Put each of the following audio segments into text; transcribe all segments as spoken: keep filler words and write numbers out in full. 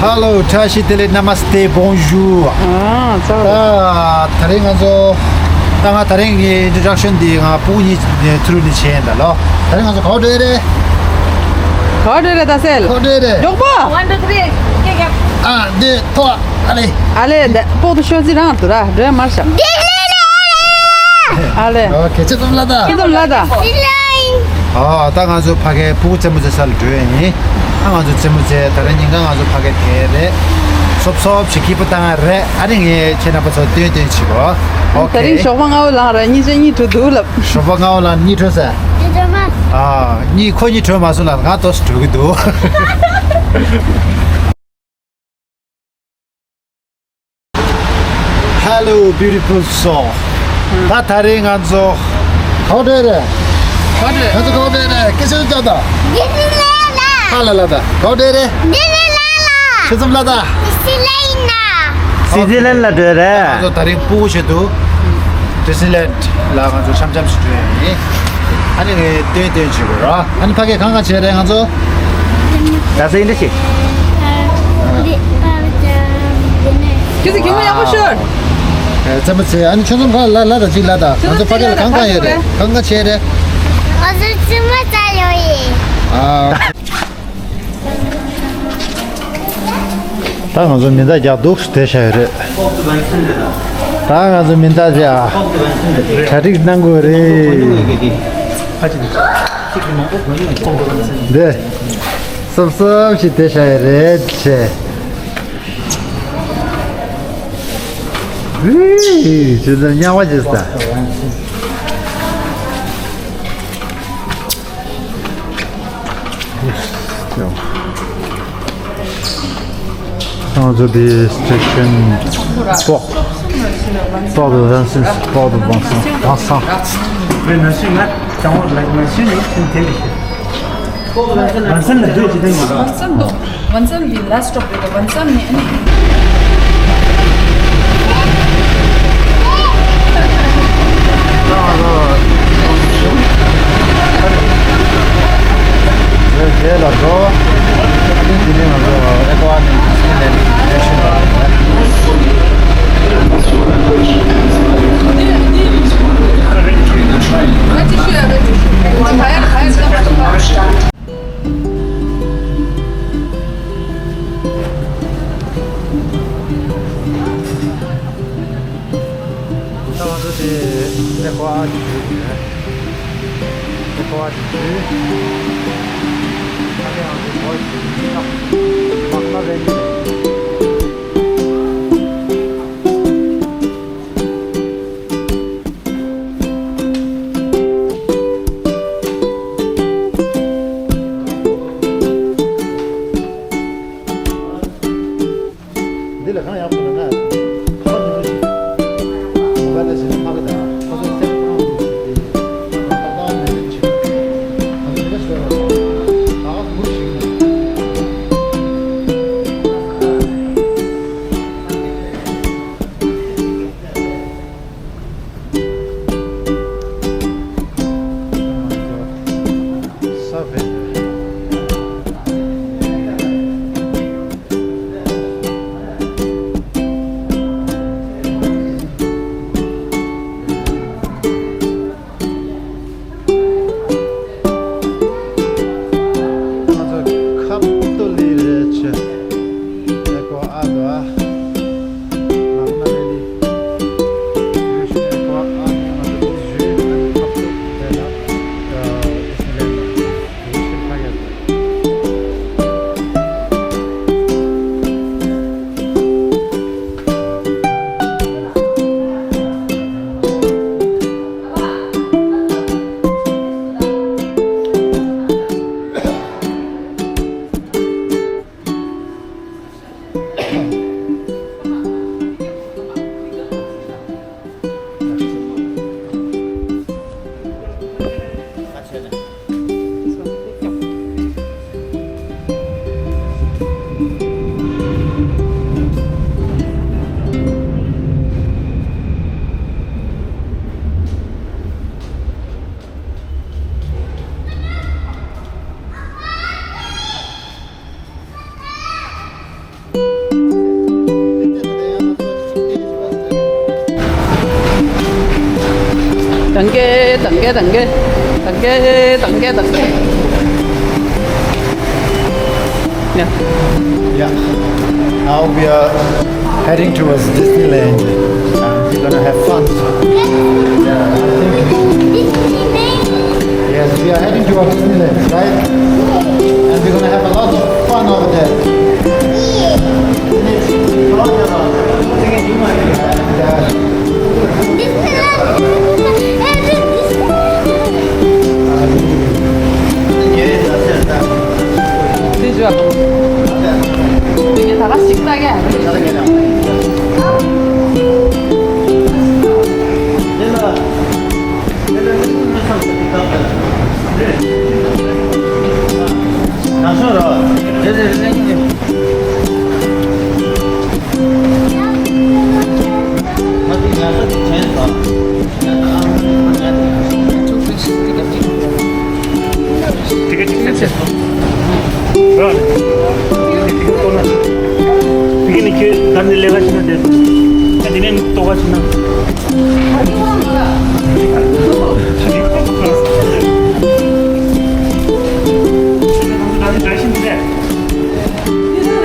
Hello, བཀྲ་ཤིས་བདེ་ལེགས། Namaste, bonjour. ཨ་ཙང་། ད་ད་རིང་ང་ཚོ་ད་ང་ད་རིང་ངའི་introduction འདི་ང་ཕྲུ་གུ་གཉིས་ཐུ་རུ་ནས་བྱས་ཡིན་ད་ལོ། ད་རིང་ང་ཚོ་ག་པར་འགྲོ་ཡི་རེད། ག་པར་འགྲོ་རེད་ད་སེལ། ག་པར་འགྲོ་ཡི་རེད། མགྱོགས་པོ། One, two, three. ཨ་དེ་ཐོ། ཨ་ལེ། ཨ་ལེ་དེ་པོག་ཏུ་ཤོ་ཙི་རང་དུ་ར་འགྲོ་ཡ་མར་ཤག་ཨ་ལེ། ཨོ་ཁེ་ཆེ་ཙམ་ལ་ད། ཁེ་ཙམ་ལ་ད། ཨ་ད་ང་ཚོ་ཕ་གའི་ཕྲུ་གུ་རྩེད་མོ་རྩེ་ས་ལ་འགྲོ་ཡ་ཡིན། ཨ་ང་ཚོ་རྩེད་མོ་རྩེ་ད་རེས་ཉིན་གང་ང་ཚོ་ཕ་གའི་དེ་རེད། སོབ་སོབ་ཞིག་སྐྱིད་པོ་བཏང་ཡ་རེད། ཨ་རིང་ངས་ཁྱེད་རྣམ་པ་ཚོ་སྟོན་སྟོན་བྱེད་གོ། ཨོ་ད་རིང་ཁེ། ཞོགས་པ་སྔ་པོ་ལངས་ར་གཉིས་ཆ་གཉིས་འགྲོ་འདུག་ལབ། ཞོགས་པ་སྔ་པོ་ལངས་གཉིས་འགྲོ་ས། ཨ་གཉིས་ཁོ་གཉིས་འགྲོ་མ་སོང་ན་ང་ཏོག་ཙམ་འགྲོ་གི་འདུག Hello, beautiful soul. ད་ད་རེས་ང་ཚོ་ག་པར་འགྲོ་རེད། ག་པར་འགྲོ། ང་ཚོ་ག་པར་འགྲོ་རེད། སྐད་ཆ་བརྗོད་དང་། ཌི་སི་ལན་ལ། ཧ་ལ་ལ་ད་ག་པར་འགྲོ་རེད། ཌི་སི་ལན་ལ། ཤེས་ཙམ་ལ་ད། ཌི་སི་ལན་ལ། སི་ཛི་ལན་ལ་འགྲོ་རེད། ང་ཚོ་ད་རིང་ཕྲུ་གུ་ཆེད་དུ་ཌི་སི་ལན་ལ་ང་ཚོ་འཆམ་འཆམ་ཞིག་འགྲོ་ཡ་ཡིན། ཨ་ནི་ངས་སྟོན་སྟོན་བྱེད་དགོས་ར། ཨ་ནི་ཕ་གིར་གང་ག་བྱས་རེད་ང་ཚོ། ད་སེ་འདི་ཤི། ཁྱེད་ཚོ་གད་མོ་ཡག་པོ་ཤོར། རྩེད་མོ་རྩེ། ཨ་ནི་ཆུང་ཆུང་གང་ལ་ལ་དང་གཅིག་ལ་དང་ང་ཚོ་ཕ་གི་ལ་གང་གང་ཡོད་རེད། གང་གང་བྱས་རེད། ང་ཚོ་རྩེད་མོ་རྩེ་ཡོང་ཡིན། ཨ། ད་ང་ཚོ་མེ་མདའ་རྒྱག་འདུག་བསྡད་བཞག་ཡོད་རེད། ད་ང་ཚོ་མེ་མདའ་རྒྱག་གྲ་སྒྲིག་གནང་དགོས་རེད། འདི་སོབ་སོབ་ཞིག་བསྡད་བཞག་ཡོད་རེད་ཆེ། ཨི། ཇི་ལྟར་དམྱལ་བ་ཇི་ལྟར། ང་ཚོ་འདི་སི་ཊེ་ཤན་པོག་པོག་ཏུ་ཝན་སན་པོག་ཏུ་ཝན་སན་ཝན་སན། ཝན་སན་ང་དང་པོ་ལ་ཝན་སན་ནས་ཁྱིམ་དེ་ལ་ཤི། ཝན་སན་ལ་སྡོད་ཅི་དང་ཡིན་པ། ཝན་སན་དང་། ཝན་སན་གྱི་ལ་སི་ཊོབ་རེད། ཝན་སན་ནས་ཨ་ནི། རྗེས་ལ་འགྲོ། ཨ་ནི་དེ་ནས་ང་ཚོ་ཨེ་ཀོ་ཨ་ནི་ལེ་ཤན་ལ། ད་ང་ཚོ་དེ་ཨེ་ཀོ་ཨ་ཅིག་འགྲོ་གི་ཡོད། ཨེ་ཀོ་ཨ་ཅིག་འགྲོ། ད་ལྟ་ང་ཚོ་བོད་ཀྱི་ལག་པ་རེད། འདི་ལ་གང་ཡག་པོ་ལ་ན། ཁ་པར་ཉུང་ཉུང་ཞིག་མོ་བྷལ་ལ་ཞིག་ཕ་གི་དང་ཁོ་ཚོ་སེམས་ཁོང་དུ་ཞིག་དེ་ཏག་ཏག་མེད་མཁན་ཞིག་ང་ཚོ་འདི་འདྲ་ཞིག་ལ་ད་ག་མུར་ཞིག་ནས། Danke, danke, danke. Danke, danke, danke. Yeah. Yeah. Now we are heading towards Disneyland. Uh, we're gonna have fun. Yeah, I think. Yes, we are heading towards Disneyland, right? And we're gonna have a lot of fun over there. And, uh,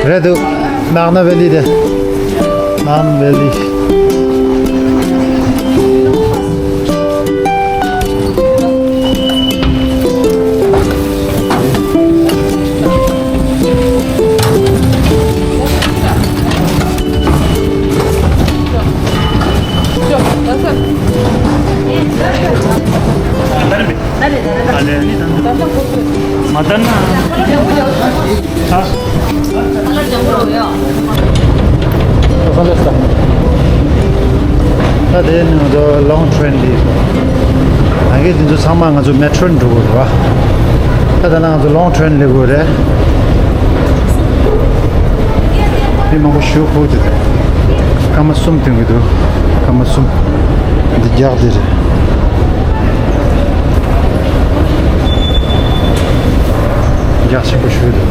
རེད་འདུག Magna Valley དེ། Magna Valley. མ་དར་ན། ད་དེ་ནི་ང་ཚོ་long train འདི་ང་གིས་འདི་ཚོ་ཚང་མ་ང་ཚོ་metro ནས་འགྲོ་དགོས་རེད་བ། ད་ད་ལྟ་ང་ཚོ་long train སླེབས་དགོས་རེད། མི་མང་པོ་ཞེ་པོ་འདུག་སྐར་མ་གསུམ་ཐོན་གྱི་འདུག་སྐར་མ་གསུམ། འདི་རྒྱག་འདི་རེད། རྒྱག་ཆེན་པོ་ཞེ་པོ་འདུག་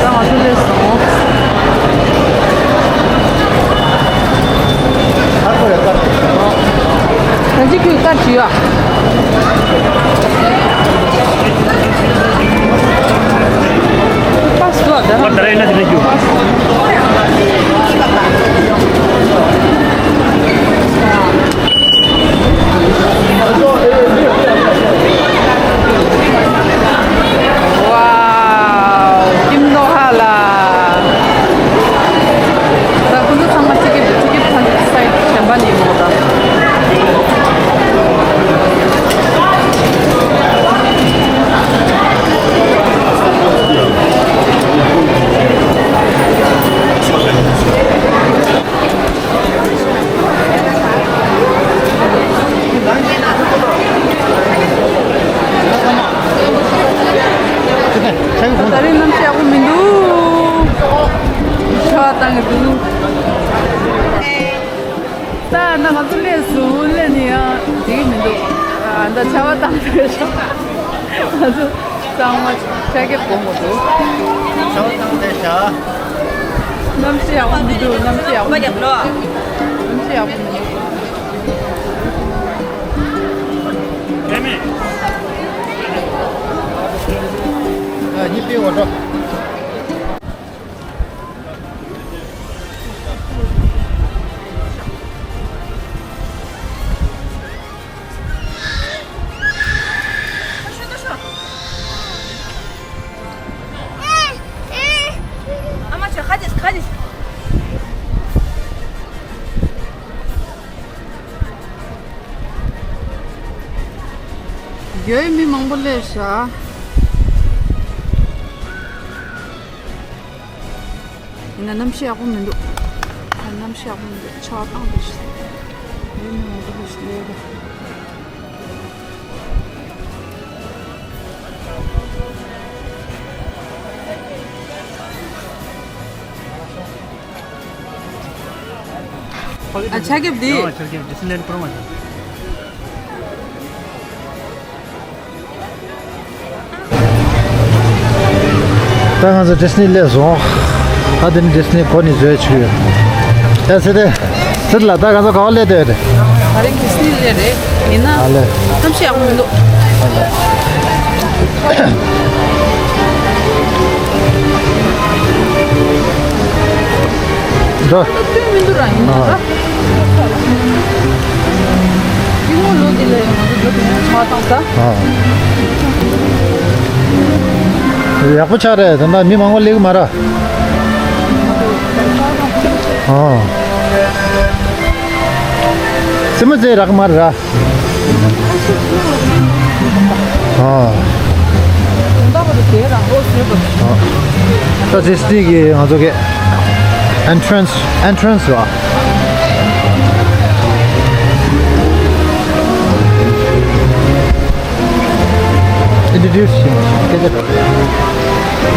ད་ང་ཚོ་སླེབས་སོང་། ད་ཅི་ཁྱོད་ཀར་བྲིས་ཡ། པཱ་སི་ཡོད་ད། པཱ་སི་ཡོད་ན་དེ་ནས་རྒྱུགས། ཝའོ། ཀིམ་ནོ་ཧ་ལ། ད་ཁོ་ཚོ་ཚང་མ་ཊི་ཀེ་ཊི་ཊི་ཀེ་ཊི་ཚང་སའེ་ཌི་གཞན་པ་ནས་ཡིན་པ་འདྲ། ད་རེས་གནམ་གཤིས་ཡག་པོ་མི་འདུག་ཆར་པ་བཏང་གི་འདུག་ད་ད་ང་ཚོ་སླེབས་སོང་། སླེབས་ནས་ཡང་འགྲིག་གི་མི་འདུག་ཨ་ད་ཆར་པ་བཏང་བསྡད་ཤག་ང་ཚོ་གཙང་མ་ཆ་རྒྱག་དགོས་མ་འདུག་ཆར་པ་བཏང་བསྡད་ཤག་གནམ་གཤིས་ཡག་པོ་མི་འདུག་གནམ་གཤིས་ཡག་པོ་མི་འདུག་གནམ་གཤིས་ཡག་པོ་མི་འདུག་ཨ་གཉིས་པའི་འོ་འགྲོ། ཡོད་མི་མང་པོ་སླེབས་ཤག་ཡིན་ན་གནམ་གཤིས་ཡག་པོ་མི་འདུག་གནམ་གཤིས་ཡག་པོ་མི་འདུག་ཆར་པ་བཏང་འདུག་ཤག་ཡོད་མི་མང་པོ་སླེབས་ཤག་སླེབས་ཨ་ཆ་རྒྱབ་དེ། ཨ་ཆ་རྒྱབ་ཌི་སི་ནི་ལེན་ཌི་པུ་རོ་མ་ཆ། ད་ང་ཚོ་ཌི་སི་ནི་སླེབས་སོང་། ད་དེ་ནི་ཌི་སི་ནི་གོ་ནི་བཟོས་ཆུ་ཡོད། ད་ཚེ་དེ། ཚེ་ལ་ད་ང་ཚོ་ག་བ་སླེབས་བསྡད་ཡོད་རེད། ད་རིང་ཌི་སི་ནི་སླེབས་རེད། ཡིན་ན། ཨ་ལས། གནམ་གཤིས་ཡག་པོ་མི་འདུག་འགྲོ། སྟོན་མི་འདུག་ར་ཡིན་ན་ར། ཨ། སྐྱིད་མོ་ལོ་འདི་ལ་ཡང་ང་ཚོ་འགྲོ་དེ་ཡང་ཆ་བཏང་ས། ཨ། ཡག་པོ་ཆགས་རེད། ད་ལྟ་མི་མང་པོ་སླེབས་ཀྱི་མ་རེད། ཨ། སེམས་མ་ཚད་རག་གི་མ་རེད་ར། ཨ། ད་ཌི་སི་ནི་གི་ང་ཚོ་གི་ཨེན་ཊི་རན་སི་ཨེན་ཊི་རན་སི་ར། ཨིན་ཊྲོ་ཌིའུ་སི་བྱེད་མ་བྱེད་སྐད་ཆ་རེད།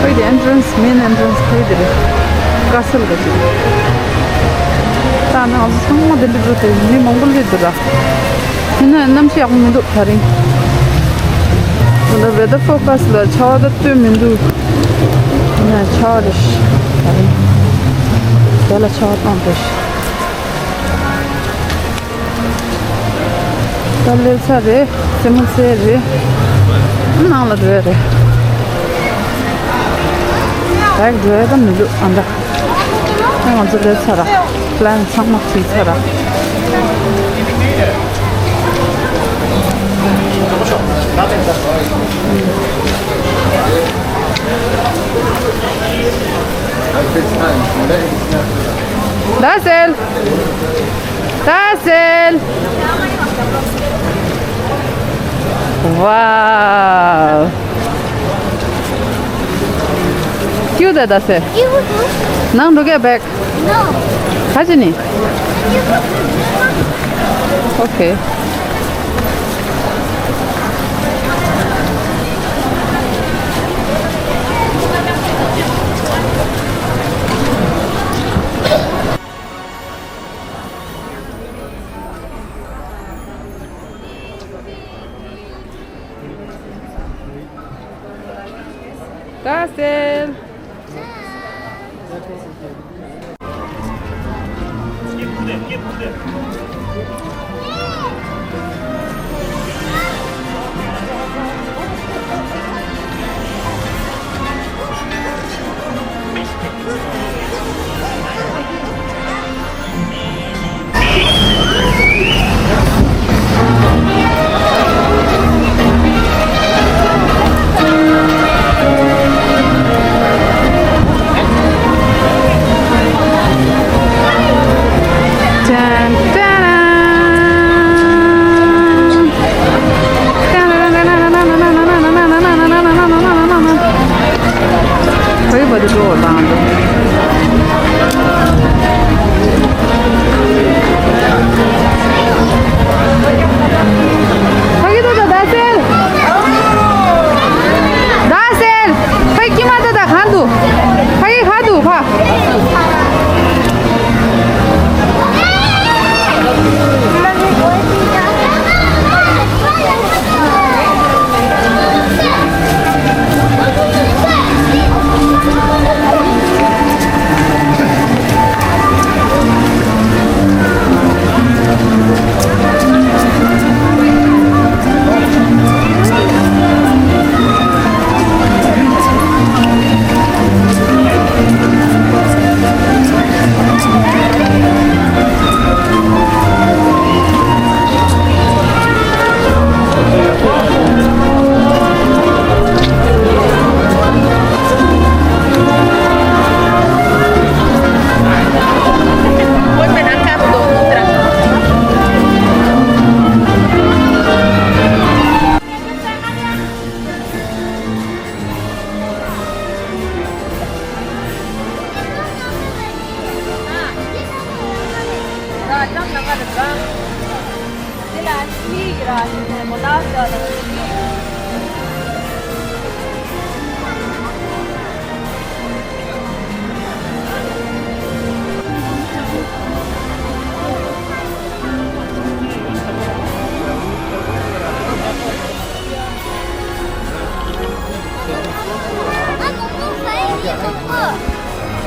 ཁོའི་དེ་ཨེན་ཊི་རན་སི་མེན་ཨེན་ཊི་རན་སི་ཁོའི་དེ་རེད། ཀ་སལ་ག་ཅིག་ད་ནང་ཚོ་ཚང་མ་དེ་འདྲ་འགྲོ་དེ་མི་མང་པོ་སླེབས་འདུག་ར། ཡིན་ན་གནམ་གཤིས་ཡག་པོ་མི་འདུག་ད་རིང་། ད་ལྟ་ཝེ་དར་ཕོར་ཀ་སི་ལ་ཆར་པ་ད་སྟོན་མི་འདུག་ཡིན་ན་ཆར་པ་རེད་ཤག་ད་རིང་། དེ་ལ་ཆར་པ་བཏང་འདུག་ཤག་ད་སླེབས་ཚར་རེད། རྩེད་མོ་རྩེ་རེད། ནང་ལ་འགྲོ་ཡ་རེད། བེག་འགྲོ་ཡ་ད་མི་འདུག་ཨ་འདྲ། ད་ང་ཚོ་སླེབས་ཚར་ར། པི་ལན་ཚང་མ་བྲིས་ཚར་ར། ད་སེལ། ད་སེལ། ཝའོ། ཀྱུ་ད་ད་སེལ། ནང་འགྲོ་གས་བེག་ག་ཅི་ནི། ཨོ་ཁེ། ད་སེལ། ཅན་ཏན།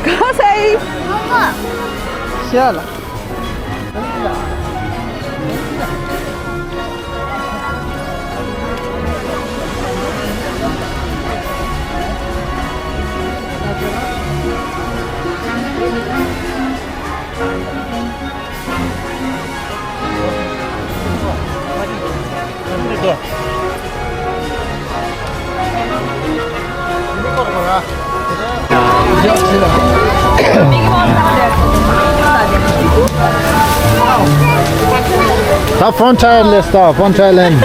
གང་ས་ཡིན། ཤ་ལ། ད་ཕོན་ཊ་ཡར་ལས་ད་ཕོན་ཊ་ཡར་ལེན།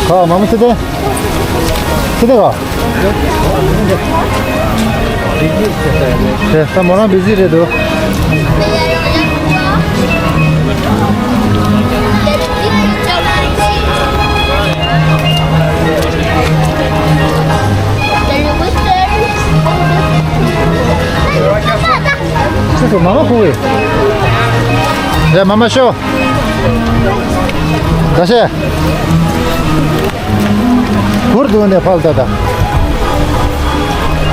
ཁ་མ་མི་སི་ཏེ། སི་ཏེ་ག་དེ་ད་མོ་རང་བི་ཟི་རེད་འདུག་ཁྱེད་ཚོ་མ་མ་ཁུག་གི། རེད་མ་མ་ཤོ། ད་ཤེ། གུར་དུ་ནས་ཕལ་ད་ད།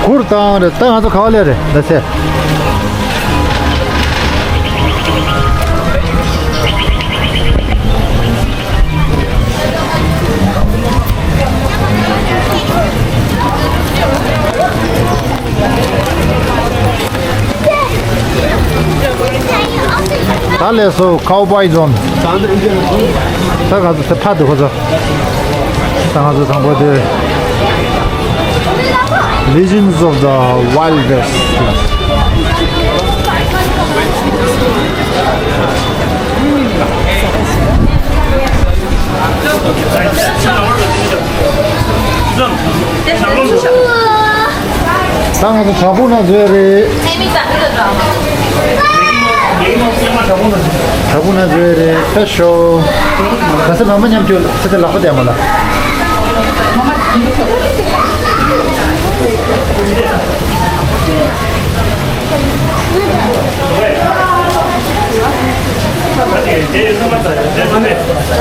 གུར་དང་རེད་ད་ང་ཚོ་ག་བ་ལས་རེད་ད་ཤེ། ད་ལས་སོ་ཁའུ་བྷོའི་ཛོན། ད་ང་ཚོ་དེ་ཕ་དེ་ཁོ་ཚོ། ད་ང་ཚོ་དང་པོ་དེ། Legends of the Wild West། ད་ང་ཚོ་བྲག་ཕུག་ནང་འཛུལ་ཡ་རེད། བྲག་ཕུག་ནང་འཛུལ་ཡ་རེད། ཕེབས་ཤོག་ད་ས་མ་མ་མཉམ་སྐྱོད་ས་ཆ་ལག་པ་བསྟན་མ་ལ།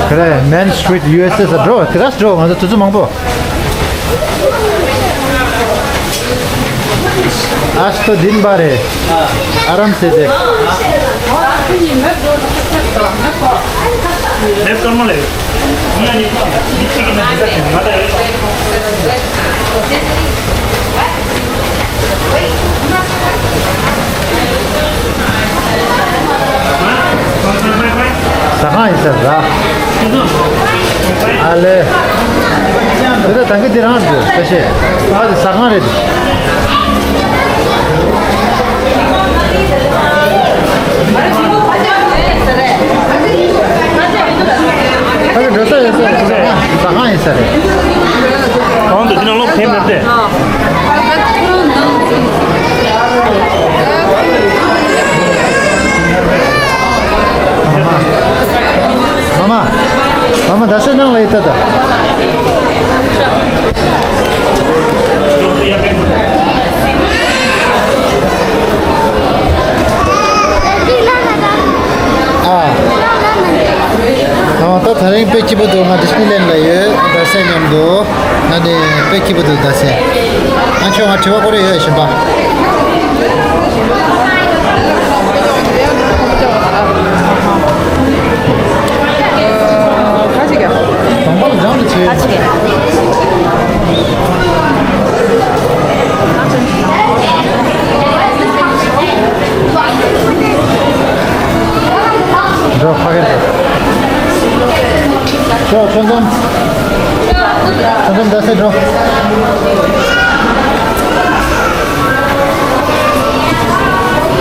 ག་རེ། Main Street ཡུ་ཨེས་ཨེ་ས་འགྲོ་དེ་ག་འགྲོ། ང་ཚོ་དུས་ཚོད་མང་པོ། ཨ་སྟོ་དིན་པ་རེད། ཨ་རམ་སེ་དེ། ཟ་ཁང་ཡིན་ཟེར་ར། ཨ་ལེ། དེ་ད་ད་གི་དེ་རང་འདུག་ས་ཤེས། ཨ་དེ་ཟ་ཁང་རེད། ད་གི་འགྲོ་ས་ཡོད་ས་ཟ་ཁང་ཡིན་ས་རེད། གང་དུ་དེ་ནང་ལོག་ཕེབས་མེད་དེ། མ་མ། མ་མ། མ་མ་ད་སེ་ནང་ལ་ཡི་ད་ད། ཨ། ད་ད་ད་རིང་དཔེ་སྐྱིད་པོ་འདུག་ང་ཌི་སི་ནི་ལེན་ལ་ཡོད། ད་སེ་མཉམ་དུ། ང་ནི་དཔེ་སྐྱིད་པོ་འདུག་ད་སེ། ཨ་ཁྱོད་ང་དྲི་བ་ཁོ་རེ་ཡོད་ཤིན་པ། དང་པོ་ལ་འཇམ་དུ་བྱེད། འགྲོ་ཕ་གི་འགྲོ། ཤོག་ཆོས་འཛོམས། ཆོས་འཛོམས་ཟླ་ཚེས་འགྲོ།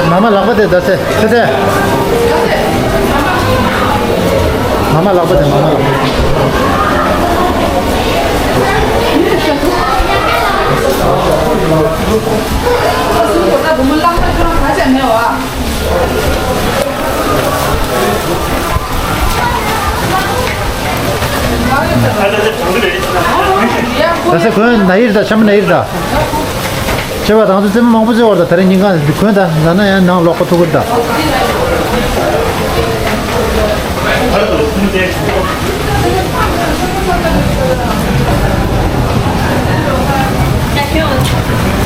མ་མ་ལག་པ་དེ་ཟླ་ཚེས་ཚེ་ཚེ། མ་མ་ལག་པ་དེ་མ་མ་ལག་པ། གོན་ན་ཡིར་ད་ཆམ་ན་ཡིར་ད། ཆེ་བ་དང་ཚོ་རྩེད་མོ་མང་པོ་རྩེ་བར་ད་ད་རེ་ཉིན་གང་གོན་ད་ན་ན་ཡང་ནང་ལོག་པ་ཐུག་གི་ད།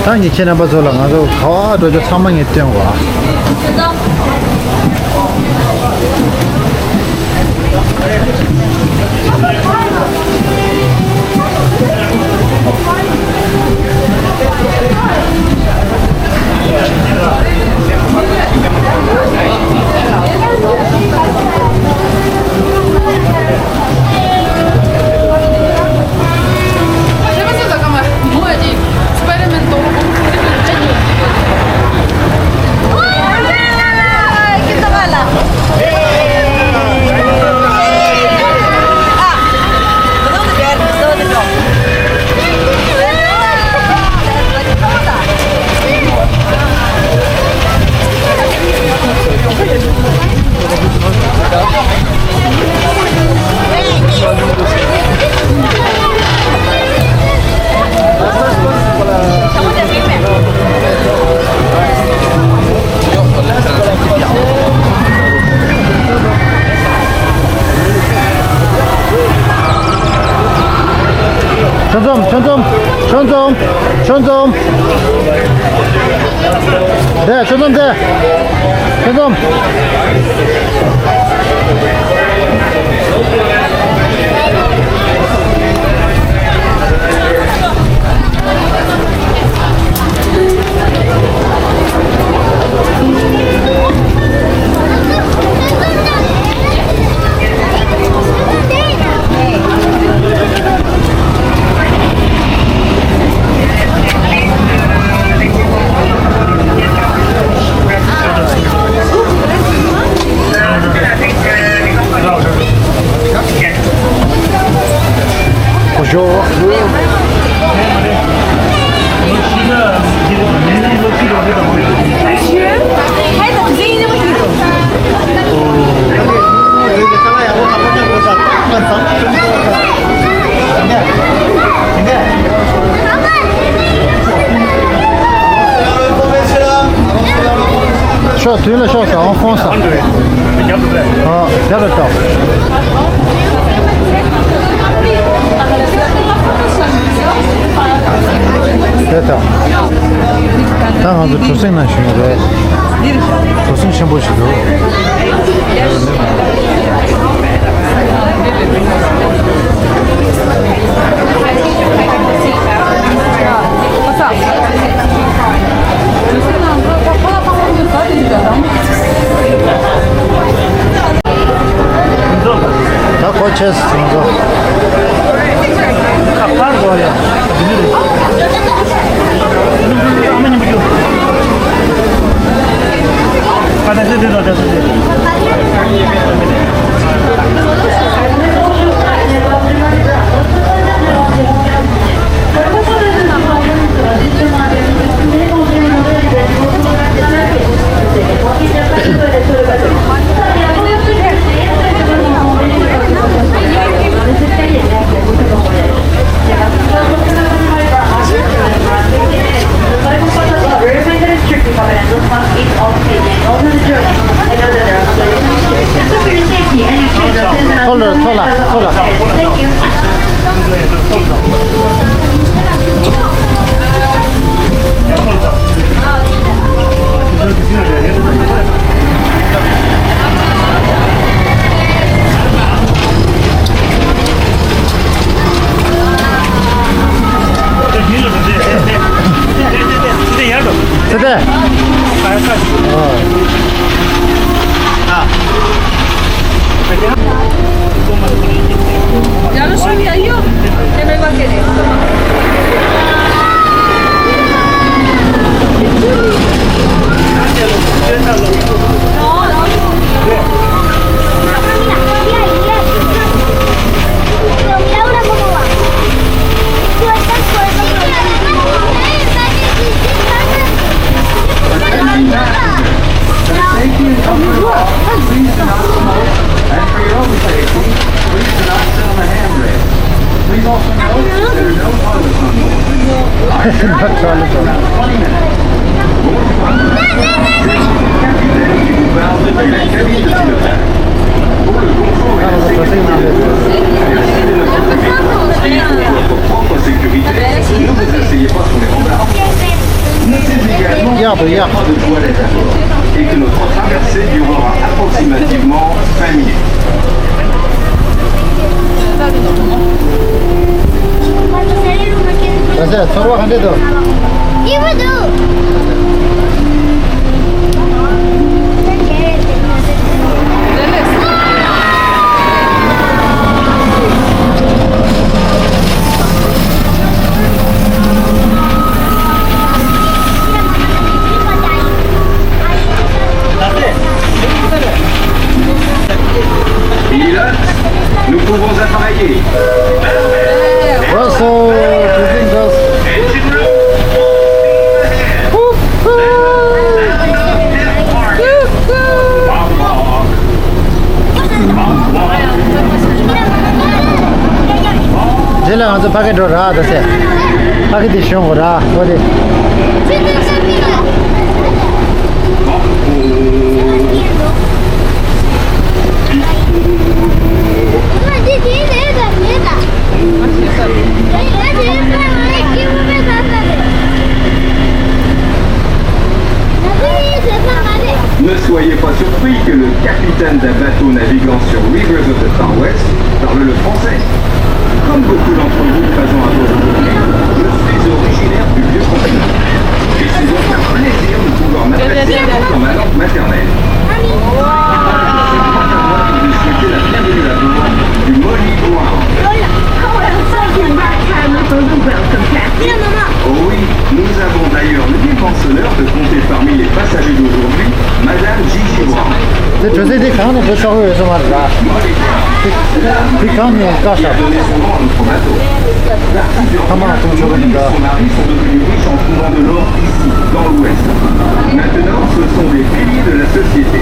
ད་ངས་ཁྱེད་རྣམ་པ་ཚོ་ལ་ང་ཚོ་ག་བ་འགྲོ་རྒྱུ་ཚང་མ་ངས་སྟོན་གོ། ཆོས་འཛོམས། ཆོས་འཛོམས། ཆོས་འཛོམས། ཆོས་འཛོམས། དེ་ཆོས་འཛོམས་དེ། ཆོས་འཛོམས། ཤོག་དུས་ལ་ཤོག་ཟེར་ཨང་ཁོང་ཟེར། ཨ། རྒྱབ་ལ་ལྟ། དེ་ལྟ། ད་ང་ཚོ་གྲུ་གཟིངས་ནང་བཞུགས་ཡོད་རེད། གྲུ་གཟིངས་ཆེན་པོ་ཞིག་འདུག་ད་གོ་ཆེ་སོང་ཚོ། ཁ་པར་གོ་ཡ། Pour le confort et la sécurité, merci de notre accueil. Et si dès lors que vous payez votre propre sécurité, ne vous asseyez pas sur les rambardes. Notez également qu'il n'y a pas de toilette à bord et que notre traversée durera approximativement vingt minutes. ད་ཆ་ཚོར་བ་ག་འདྲ་འདུག Pilote, nous pouvons appareiller. Russell, Russell. རྗེས་ལ་ང་ཚོ་ཕ་གི་འགྲོ་ར་ད་ཟེར། ཕ་གི་དེ་ཤོང་གོ་ར་ཨོ་དེ། Ne soyez pas surpris que le capitaine d'un bateau naviguant sur Rivers of the Far West parle le français. Comme beaucoup d'entre vous présents à bord aujourd'hui, je suis originaire du Vieux-Continent. Et c'est donc un plaisir de pouvoir m'adresser à vous dans ma langue maternelle. Je souhaite la bienvenue à bord du Molly Brown. Oh, welcome, Captain. Oh oui, nous avons d'ailleurs l'immense honneur de compter parmi les passagers d'aujourd'hui Madame Gigi Brown. དེ་གྲོ་སེ་དེ་གང་ནས་འགྲོ་ཆོག་གི་ཡོད་ས་མ་རེད་ར། དེ་གང་ནས་བཀག་ཤག་ཨ་མ་དང་ཆོག་གི་འདུག་ག། Dans l'Ouest. Maintenant, ce sont des piliers de la société.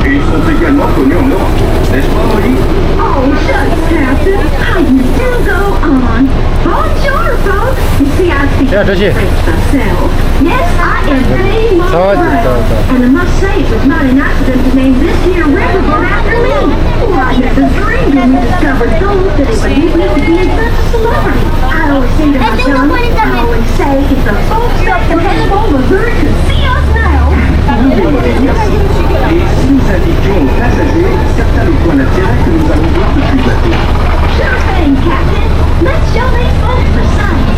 Et ils sont également connus en Europe. N'est-ce pas, Molly? Oh, shucks, Captain. How you do go on. Bonjour, folks. You see, I speak for myself. Yes, I am Faye Monroe. And I must say, it was not an accident to name this here riverboat after me. Oh, I never dreamed when we discovered gold that it would lead me to be in such a celebrity. I always say to myself, I always say, if the folks at the Hesbo Missouri could see us now. Et si nous indiquions aux passagers certains des points d'intérêt que nous allons voir depuis le bateau? Sure thing, Captain. Let's show these folks the sights.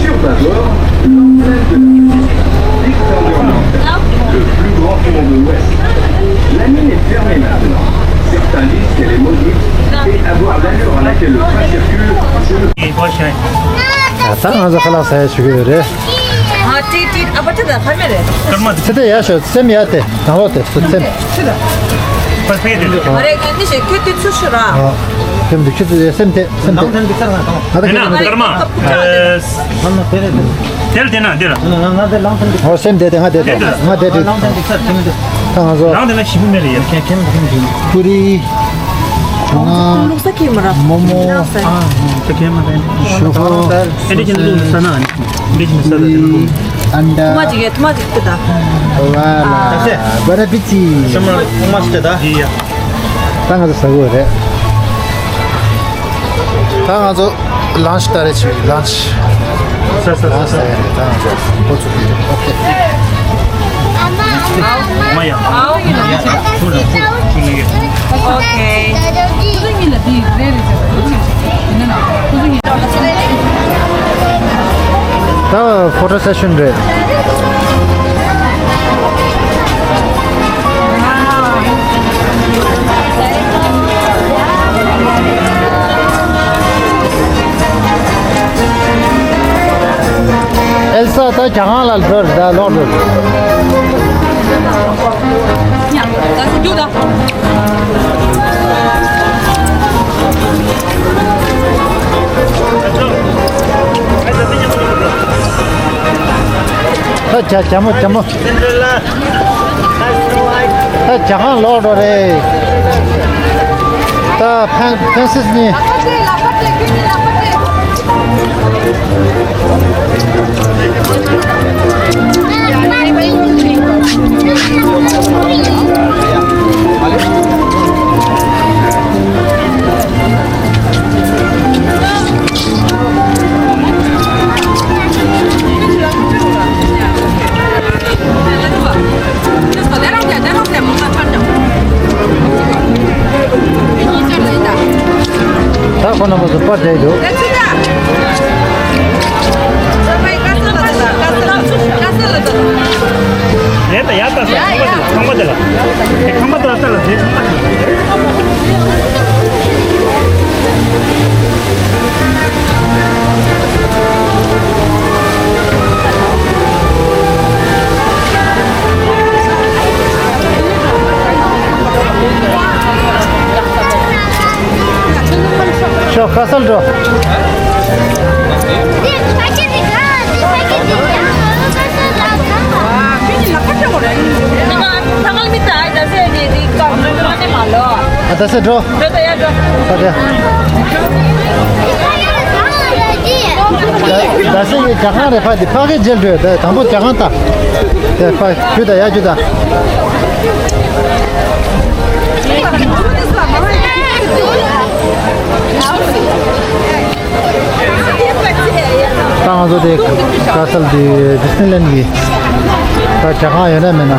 Sur bâbord, l'emblème de la société, Victor Lurman, le plus grand pont de l'Ouest. La mine est fermée maintenant. Certains disent qu'elle est maudite et à voir l'allure à laquelle le train circule, je ne ད་ང་ཚོ་ཁ་ལག་ཟ་ཡ་ཞུ་གི་ཡོད་རེད། ཨ་ཏི་ཏི་ཨ་པ་ཏི་ད་ཁ་མེད་རེད། སྐར་མ་དེ་ཚེ་དེ་ཡ་ཤོད་སེམས་ཡ་དེ་དང་ལོ་དེ་སུ་སེམས། ཕར་ཕེ་དེ། མ་རེད་ངས་འདི་ཞིག་ཁྱོད་དེ་ཚུར་ཤོད་ར། ཨ། སེམས་དེ་ཁྱོད་དེ་སེམས་དེ་སེམས་དེ། ང་ད་དེ་ན་སྐར་མ། དེ་ལ་དེ་ན་དེ་ལ། ཨོ་སེམས་དེ་དེ་ང་དེ་དེ་ང་དེ་དེ། ད་ང་ཚོ། རང་དེ་ན་ཞིམ་མེད་རེད་ཡ། ཁྱེད་ཁྱེད་མ་ཁྱེད་མ་ཁྱེད་མ། པུ་རི། ཁོ་ན། ལུག་ས་ཁྱེད་མ་ར། མོ་མོ། ཨ་ཁྱེད་མ་རེད། ཞོ་ཁོ། ཨེ་འདི་ཁྱེད་ལུག་ས་ན་ཨ་ནི། འདི་ཁྱེད་མ་ས་ད་དེ་ལུག་ཨན་ད། ཐུ་མ་ཅིག་ཐུ་མ་ཅིག་ཏུ་ད། ཝ་ལ། བ་ར་པི་ཅི། ཤ་མ་ཐུ་མ་ཅིག་ད། ཡི་ཡ། ད་ང་ཚོ་ཟ་གོ་རེད། ད་ང་ཚོ་ལན་ཆི་ད་རེ་ཆི་ལན་ཆི། ས་ས་ས་ས། ད་ང་ཚོ་འགོ་ཚུགས་ཀྱི་རེད། ཨོ་ཁེ། མ་ཡ། ཨོ་ཁེ། ད་ཕོ་ཊོ་སེ་ཤན་རེད། ཨེལ་ས་ད་གྱ་གང་ལ་འགྲོ་རེད། ད་ལོག་འགྲོ་རེད། ད་གྱ་གྱ་མོ་གྱ་མོ། ད་གྱ་གང་ལོག་འགྲོ་རེད། ད་ཕན་ཕན་སིས་ནི། ད་ཁོ་ན་མ་སུ་པར་བསྡད་འདུག་ཡ་ད་ཡ་ད་ས་ཁང་པ་དེ་ལ་ཁང་པ་དེ་ལ་ཁང་པ་དེ་ལ་ད་ལ་དེ་ཁང་པ་དེ་ལ། ཤོག་ཁ་གསལ་འགྲོ། ཨ་ད་སེ་འགྲོ། ད་སེ་གི་ཇ་ཁང་རེད་ཕ་དེ་ཕ་གི་རྗེས་འགྲོ། ད་དང་པོ་ཇ་ཁང་ད། དེ་ཕ་ཁྱོད་ད་ཡ་ཁྱོད་ད། ད་ང་ཚོ་དེ་ཀ་སལ་དེ་ཌི་སི་ནི་ལེན་གི་ད་ཇ་ཁང་ཡོད་ན་མེད་ན།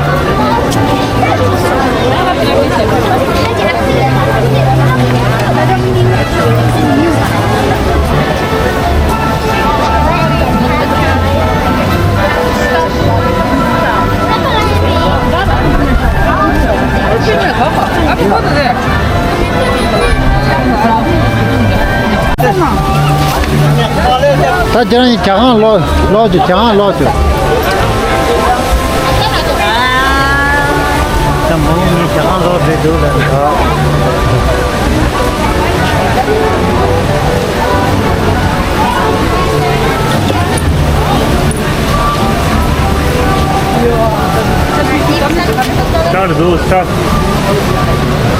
ད་ཁྱེད་རང་ཇ་ཁང་ལོག་ལོག་ཅིག་ཇ་ཁང་ལོག་ཅིག་ད་མོ་ངས་ཇ་ཁང་ལོག་བསྡད་འདུག་ལབ་འདུག་སྟག་རེད་འདུག་སྟག་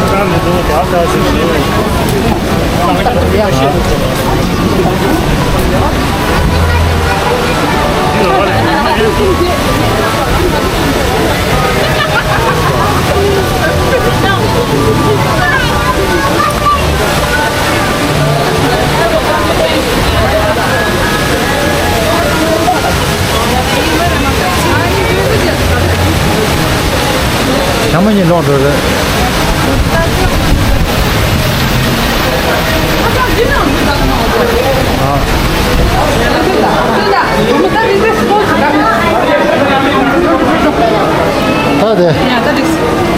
སྟག་རེད་འདུག་སྟག་སྟག་རེད་འདུག་ཞྭ་མོ་གཉིས་ལོག་འགྲོ་རེད། ཨ། ད་དེ།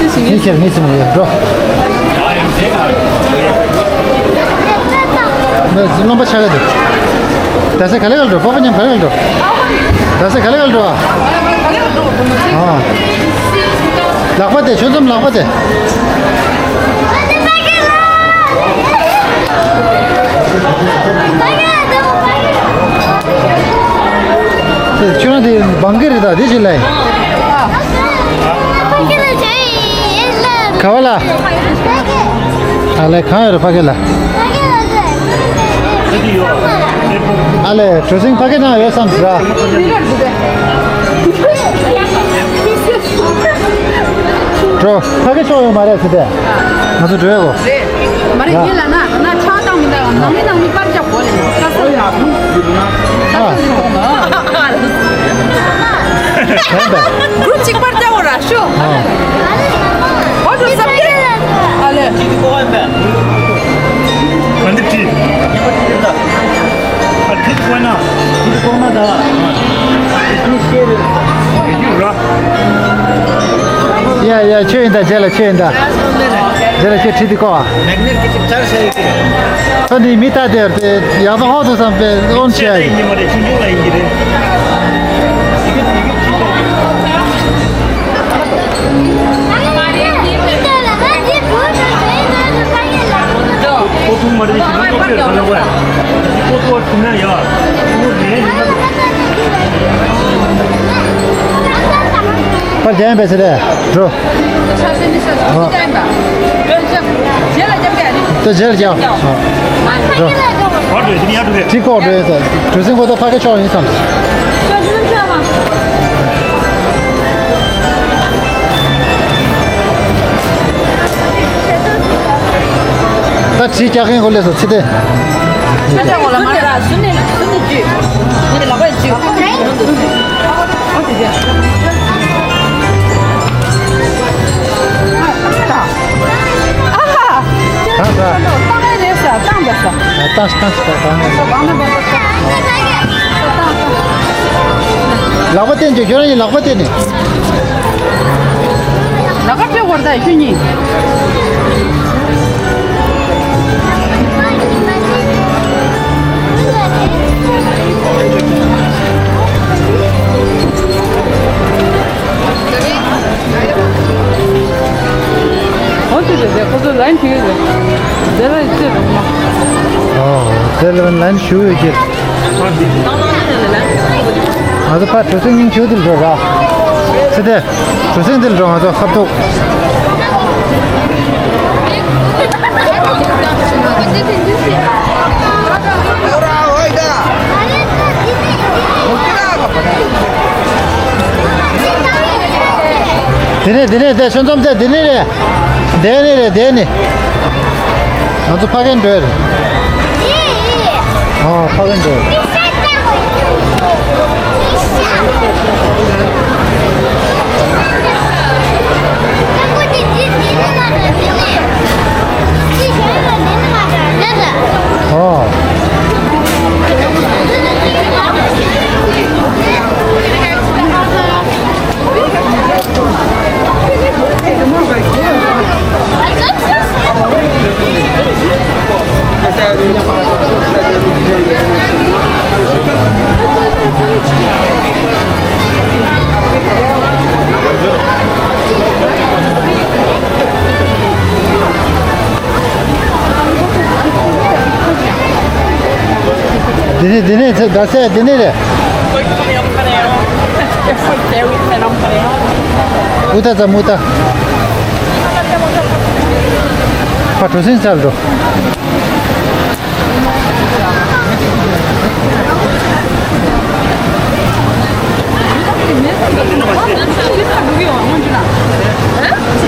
ངས་ཁྱེར་ངས་ཚིམ་ཡོད་འགྲོ། ངས་རློན་པ་ཆག་གི་འདུག་ད་སེ་ག་ལེ་ག་ལེ་འགྲོ། པ་པ་མཉམ་ག་ལེ་ག་ལེ་འགྲོ། ད་སེ་ག་ལེ་ག་ལེ་འགྲོ་ཨ། ཨ། ལག་པ་དེ་ཆོས་འཛོམས་ལག་པ་དེ། ཁྱོད་རང་དེ་བང་གི་རེད་ད་དེ་ཅི་ལས། ག་བ་ལ། ཨ་ལས་གང་ཡོད་རེད་ཕ་གི་ལ། ཨ་ལས་གྲུ་གཟིངས་ཕ་གི་ན་ཡོད་བསམ་ཟེར། འགྲོ་ཕ་གི་ཕྱོགས་ཡོད་མ་རེད་ཟེར་ཏེ། ང་ཚོ་འགྲོ་ཡག་གོ། རེད། མ་རེད་ཡིན་ལ་ན་ན་ཆང་བཏང་མི་འདུག་ནང་མི་ནང་མི་པར་རྒྱག་གོ་ལེ། ཀ་ས་ལ་ཀ་ས་ལ་གོ་ནོ། ག་འདྲ། གུ་རུབ་གཅིག་པར་རྒྱག་གོ་ར་ཤོ། ཨ། ཨོ་ཏོ་སབ་ཀེ། ཨ་ལེ། ག་འདི་ཀྲི། ཨ་ཁྲིད་གོ་ན། ཁྲིད་གོ་ན་ད། ཡ་ཡ་ཁྱོད་ཡིན་ད་རྗེས་ལ་ཁྱོད་ཡིན་ད། རྗེས་ལ་ཁྱོད་ཁྲིད་དེ་ཀོ། མེག་ནེཊ་གི་ཅིག་ཅར་ཤ་ཡི་གི། ད་འདི་མི་ལྟ་དེ་ཡག་པོ་ཧོ་དུ་བསམ་པའི་ཨོན་ཤེ་ཡ་ཡིན། པར་རྒྱན་པའི་ཚེ་རེད་འགྲོ། ད་རྗེས་ལ་རྒྱག་ཨ། འགྲོ། གྲི་ཁོག་འགྲོ་ཡིན་ས། གྲུ་གཟིངས་ཁོ་ད་ཕ་གི་ཕྱོགས་ཡིན་བསམ། ད་གྲི་རྒྱག་མཁན་ཁོ་སླེབས་སོང་ཚེ་བརྟན། ཚེ་བརྟན་ཁོ་ལ་མར་ར་སུ་ནས་སུ་ནས་བརྒྱུད། ངས་ལག་པས་བརྒྱུད། ཨ་ཧ། གང་ས། བཏང་ཡས་རེད་ས། བཏང་ད་ས། ཨ། བཏང་ས། བཏང་ས། བཏང་ས། བཏང་ས། ལག་པ་བསྟན་བྱས། ཁྱོད་རང་གི་ལག་པ་བསྟན་ནས། ལག་པ་བཅོས་བར་ད་ཤུ་གཉིས། ཨོ་ཙི་ཙི་ཙི། ཁོ་ཚོ་ལན་བྱེད་ཀྱི་རེད། དེ་ལ་ཅི་རུང་མ། ཨོ། དེ་ལ་ལན་ཞུ་ཡོད་ཀྱི། ང་ཚོ་ཕར་གྲུ་གཟིངས་སྙིང་ཆུ་དེ་འགྲོ་ར། ཚེ་བརྟན། གྲུ་གཟིངས་དེ་འགྲོ། ང་ཚོ་ཁ་ཐུག་དེ་ནས་དེ་ནས་དེ་ཆུ་འཛོམས་དེ་དེ་ནས་རེད། དེ་ནས་རེད། དེ་ནས། ང་ཚོ་ཕ་གིར་འགྲོ་ཡ་རེད། ཨ། ཕ་གིར་འགྲོ་ཡ་རེད། ཨོ། འདི་ནས་འདི་ནས་ཚེ་ཟླ་ཚེ་འདི་ནས་རེད། ཨུ་ཏ་ཙམ་ཨུ་ཏ། ཕ་གྲུ་གཟིངས་སར་འགྲོ།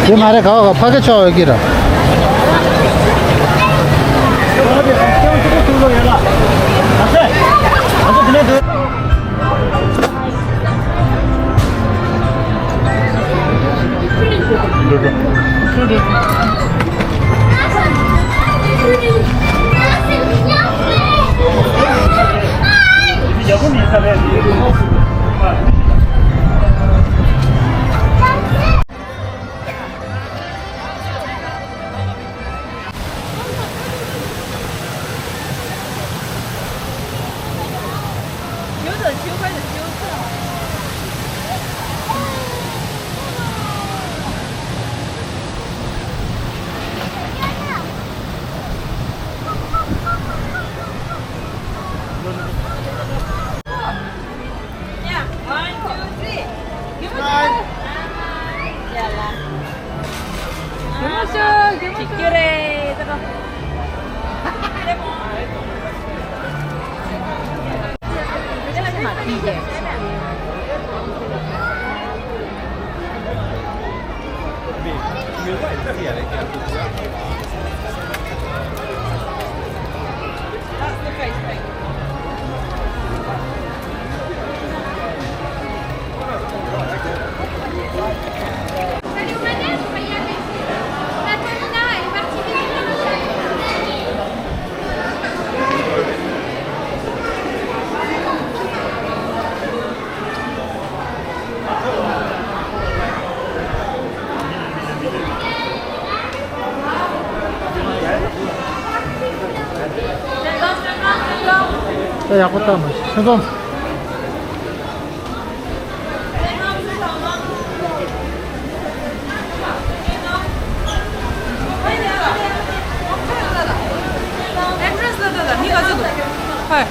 དེ་མ་རེད། ག་བ་ག་ཕ་གི་ཆོག་ཡོད་ཀྱི་ར། ད་ཡག་པོ་བཏང་མ་ཤེས། ཆུ་འཛོམས། Entrance ལ་ད་ད་མི་ག་ཚོད་འདུག་ཧོꯏ།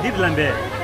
འདིར་ལམ་པས།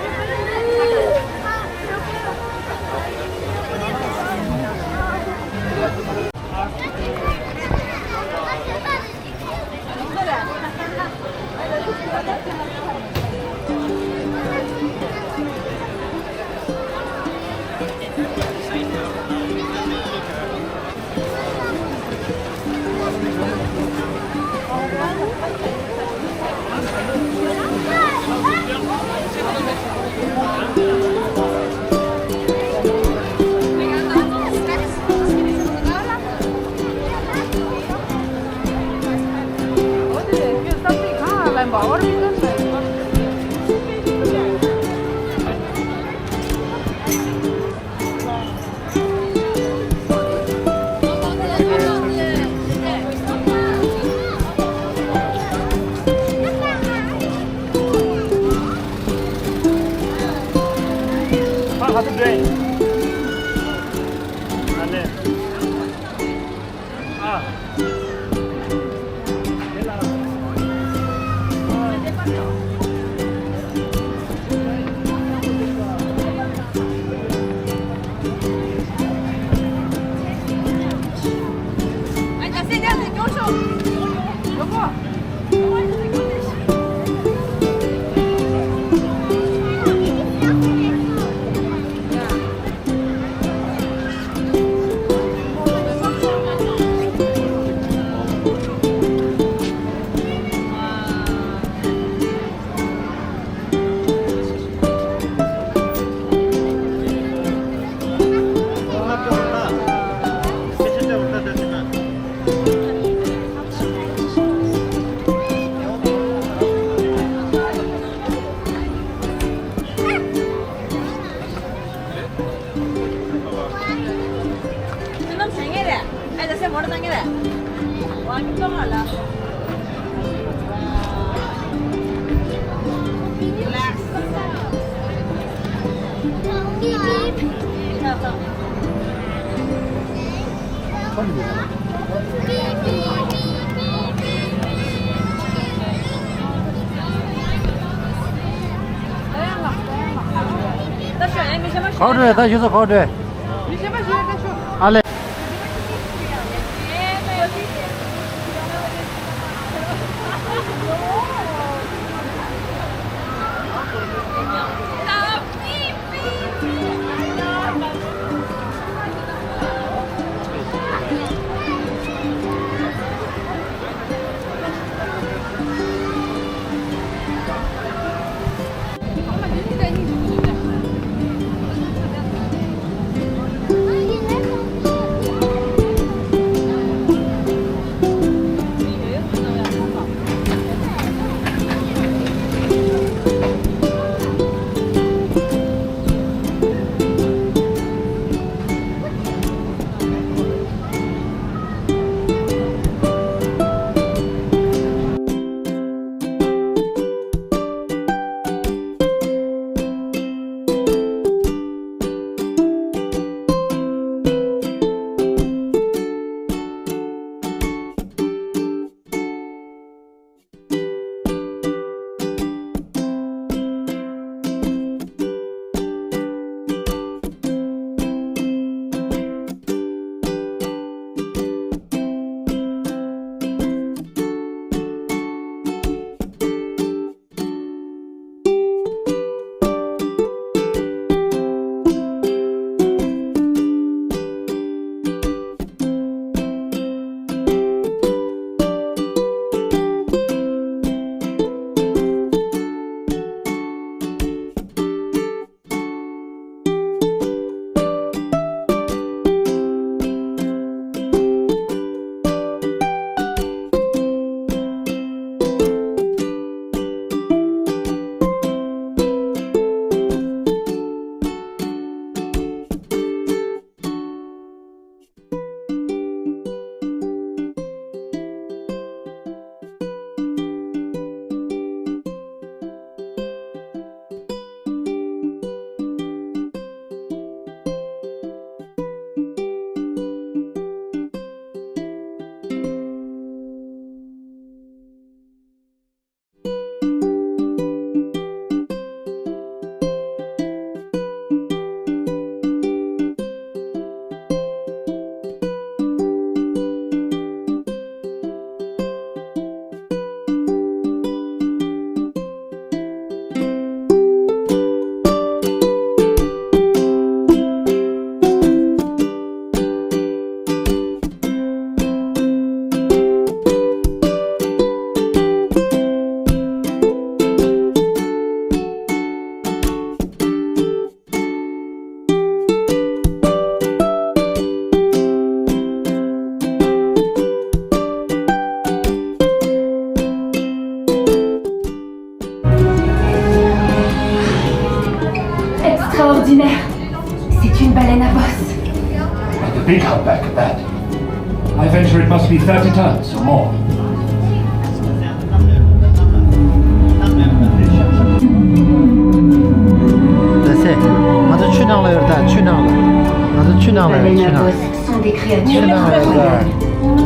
ག་བ་འགྲོ་ཡ། ད་ཞུ་ས་ག་བ་འགྲོ་ཡ། ཨ་ལེ། Mère, c'est une baleine à bosse. And a big humpback at that. I venture it must be thirty tons or more. ད་སེ། ང་ཚོ་ཆུ་ནང་ལ་ཡོད་རེད་ད། ཆུ་ནང་ལ། ང་ཚོ་ཆུ་ནང་ལ་ཡོད། ཆུ་ནང་། Sont des créatures extraordinaires.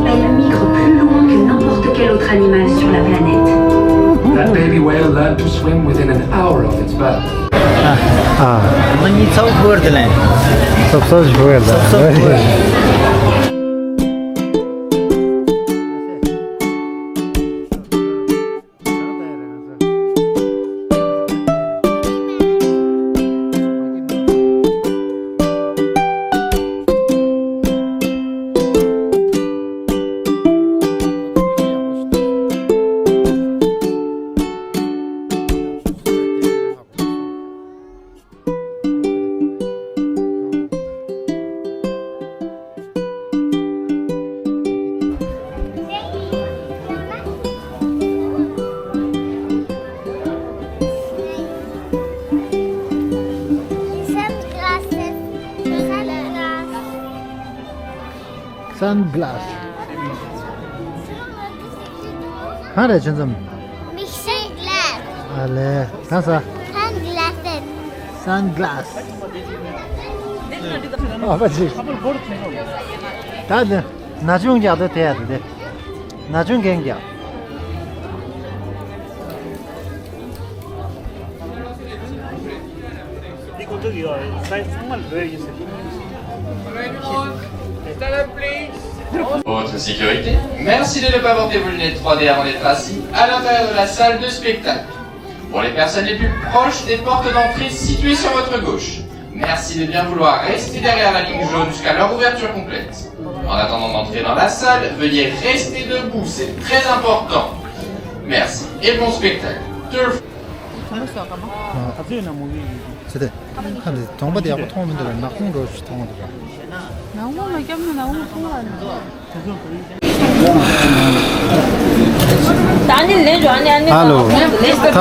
Elles migrent plus loin que n'importe quel autre animal sur la planète. That baby whale learned to swim within an hour of its birth. ང་གཉིས་ཚ་བོ་བོར་དེ་ལན། སོབ་སོབ་བོར་དེ། སོབ་སོབ་བོར། Sunglass. གང་རེད་ཆུ་འཛོམས། མིག་ཤེལ་གླ། ཨ་ལས། གང་ཟ། Sunglasses. Sunglass. ཨ་ཕ་ཅིག་ད་དེ་ན་ཆུང་རྒྱག་དེ་དེ་ཡ་དེ་དེ། ན་ཆུང་རྒན་རྒྱག་འདི་ཁོ་ཚོ་གི་ཡོད་རེད། སའི་ཚང་མ་ལོས་ཡིན་ཟེར། Pour votre sécurité, merci de ne pas porter vos lunettes trois D avant d'être assis à l'intérieur de la salle de spectacle. Pour les personnes les plus proches des portes d'entrée situées sur votre gauche, merci de bien vouloir rester derrière la ligne jaune jusqu'à leur ouverture complète. En attendant d'entrer dans la salle, veuillez rester debout, c'est très important. Merci et bon spectacle. ཚེ་དེ། ཁ་འདི་གདོང་པ་དེ་ཡག་པོ་མཐོང་མི་འདུག་ལ། ནག་ཁུང་འགྲོ་ཞིག་མཐོང་འདུག་ལ། ནག་ཁུང་ལ་སྐྱབས་ན་ནག་ཁུང་མཐོང་ལ་ནི། ད་ནི་ལེན་འགྲོ་ཨ་ནི་ཨ་ནི། ཧ་ལོ། ད་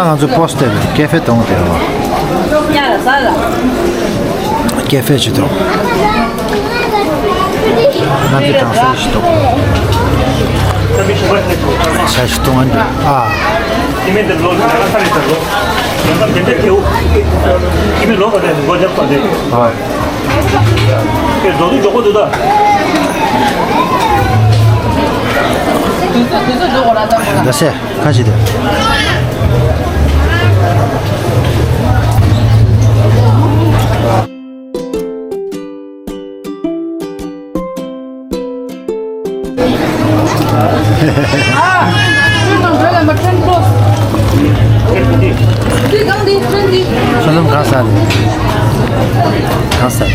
ང་ཚོ་པོ་སི་ཊར་ཀེ་ཧྥེ་གདོང་དེ་རེད་བ། ཉ་ལ་ཟ་ལ། ཀེ་ཧྥེ་ཅིག་འདུག་གནམ་གཤིས་གྲང་ས་ཞིག་འདུག་ཤ་ཞིག་བཏུང་ཨ་འདྲ། ཨ། ཁྱི་མི་འདི་ལོ་ལྔ་ས་རེད་ད་ལོ། ཡང་ན་དེ་འདྲ་ཁྱེའུ། ཁྱི་མི་ལོ་ག་ཚད་འགོ་རྒྱབ་པ་རེད། ཨ། ཁྱེད་འགྲོ་དུས་མགྱོགས་པོ་འདུག་ད། ད་སེ་ཁ་ཅིག་དེ། ཆུ་འཛོམས་གང་ཟ་ནི། གང་ཟ། ང་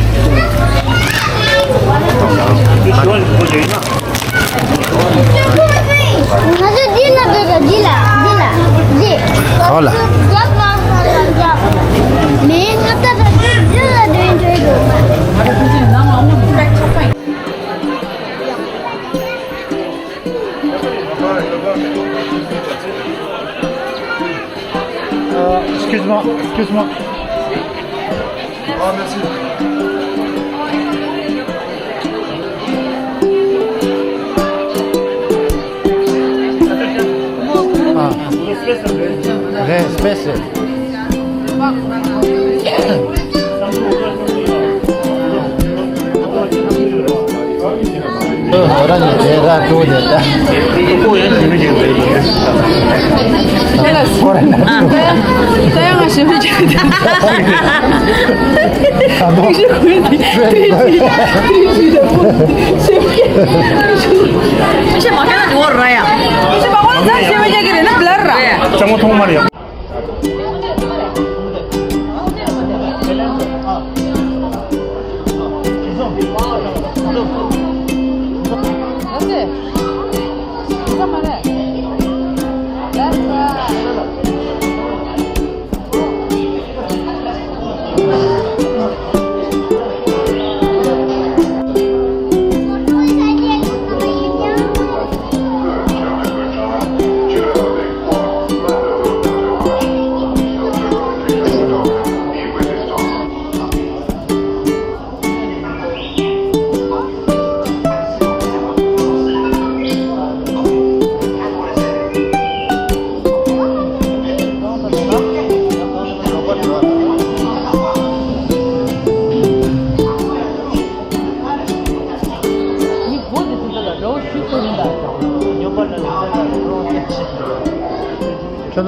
ཚོ་འདི་ལ་འགྲོ་དང་འདི་ལ་འདི་ལ་འདི། ཨོ་ལ། མེད་ང་ད་ལྟ་འདི་ལ་འགྲོ་ཡིན་འགྲོ་ཡིན་འགྲོ། Excuse-moi, excuse-moi. Ah, merci. Ah. Respect.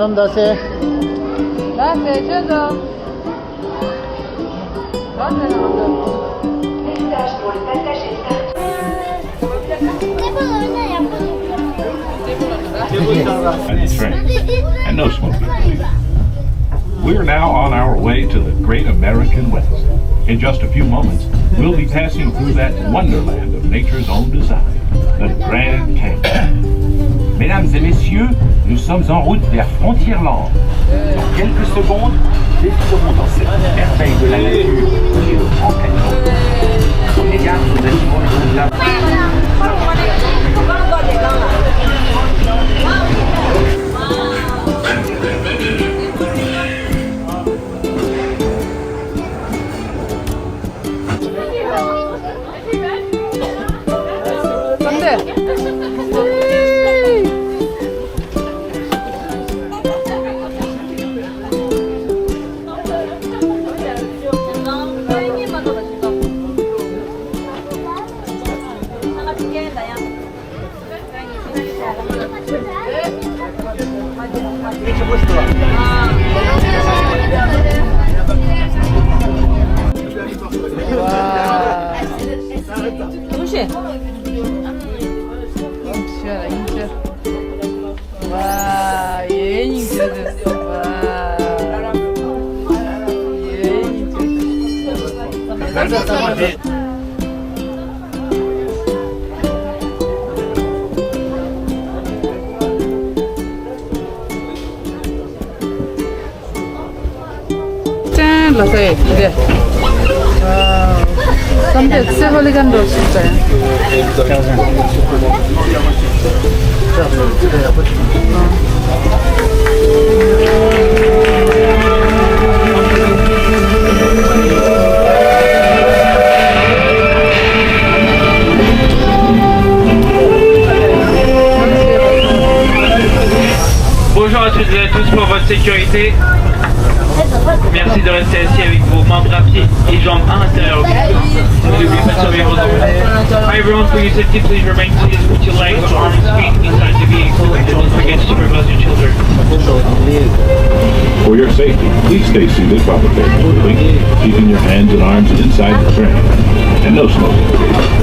ལམ་ཟླ་ཚེ། And drink. And no smoking, please. We're now on our way to the great American West. In just a few moments, we'll be passing through that wonderland of nature's own design, the Grand Canyon. Mesdames et messieurs, nous sommes en route vers Frontierland. Dans quelques secondes, défilons dans cette merveille de la nature qui est le Grand Canyon. Prenez garde aux animaux et aux ཅན་ལ་སའི་དེ། བསམ་གཏན་སེ་ཧོ་ལི་གན་འགྲོ་ཞིག་ཅན། Bonjour à toutes et à tous, pour votre sécurité, merci de rester assis avec vos membres à pied et jambes à l'intérieur. N'oubliez pas de surveiller vos enfants. Hi everyone, for your safety, please remain seated with your legs, arms, feet inside the vehicle and don't forget to supervise your children. For your safety, please stay seated while the vehicle is moving, keeping your hands and arms inside the train. And no smoking, please.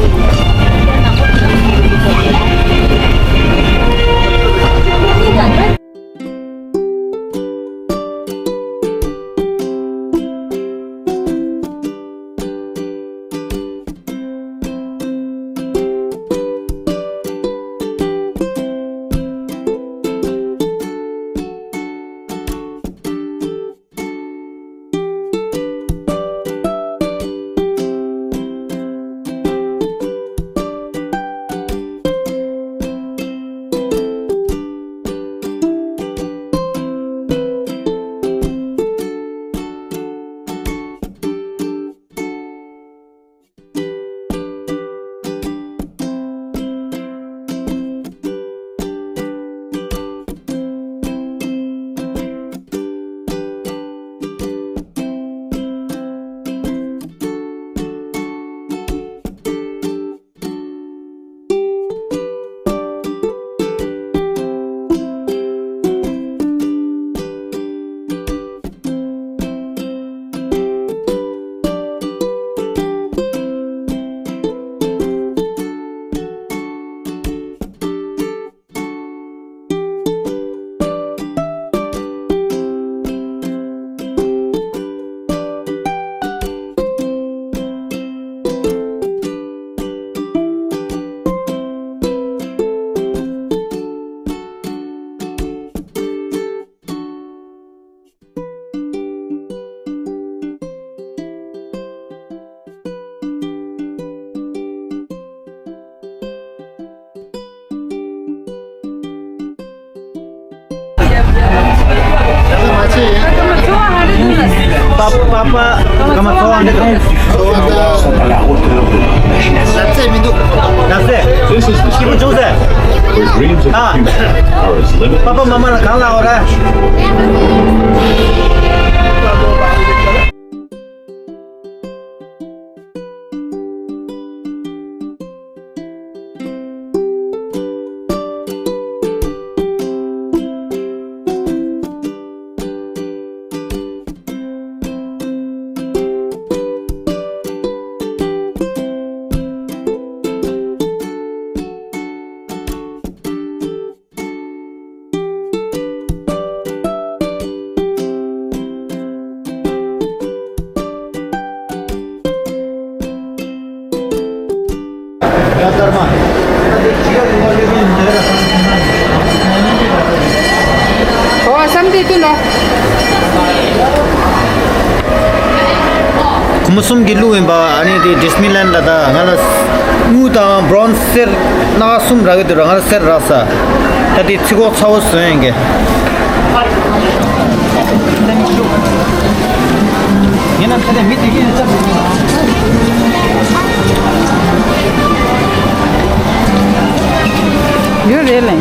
This is the street where dreams of the future are as limited. ཁོ་མོ་གསུམ་གྱིས་བླུགས་ཡིན་པ། ཨ་ནི་དེ་ཌི་སི་ནི་ལན་ལ། ད་ང་ལ་དངུལ་དང་བྷོན་སི་སེར་སྣ་གསུམ་རག་གི་འདུག་ར། ང་ལ་སེར་རག་ས། ད་དེ་ཚི་གོ་ཚ་བོ་བཟོས་ཡིན་གི། ཡིན་ན་ཚ་དེ་མི་དེ་གིས་ཚ། ཡོད་རེད་ལེ།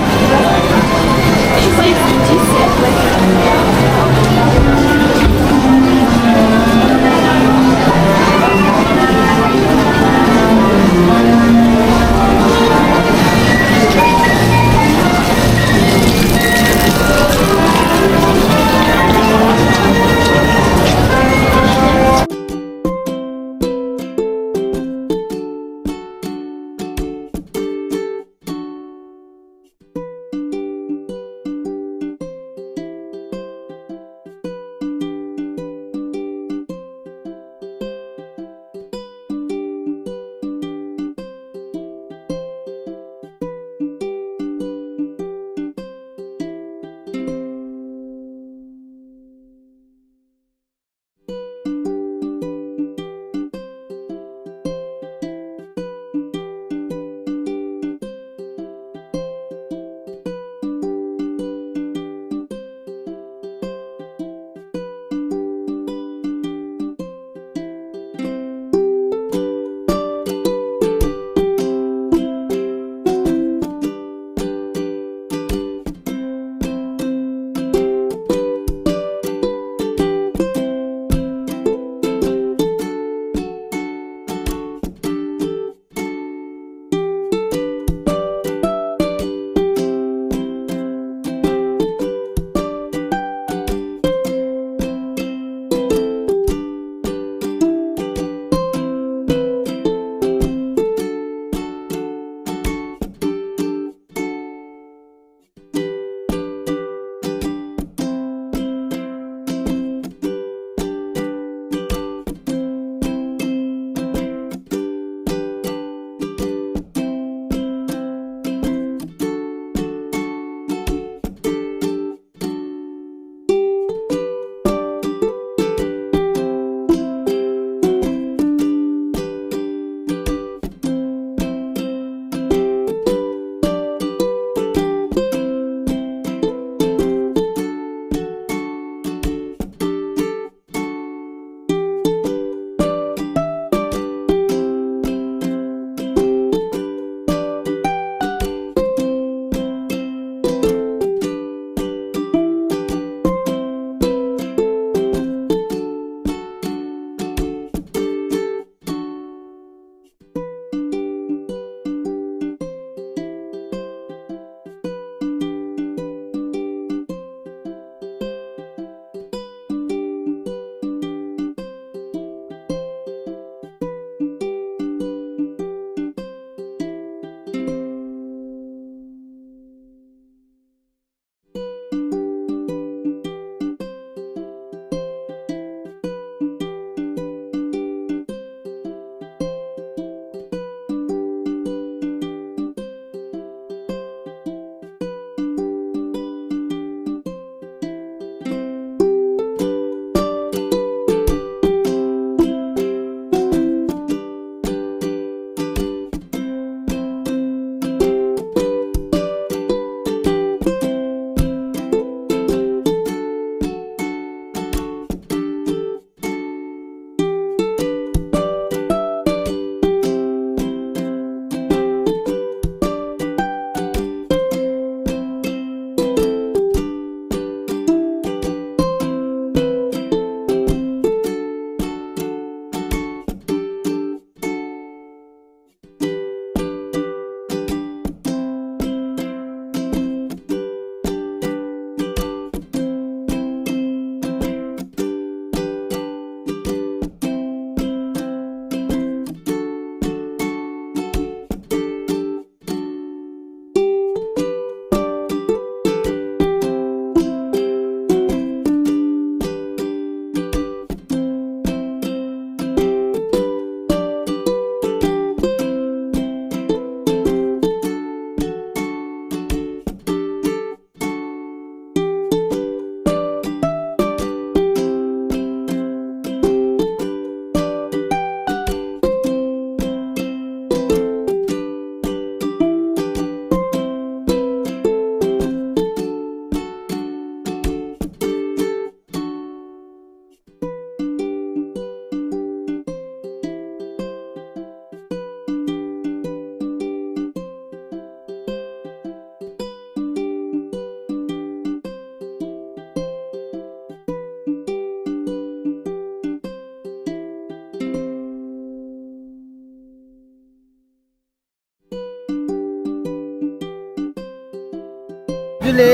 ལེ།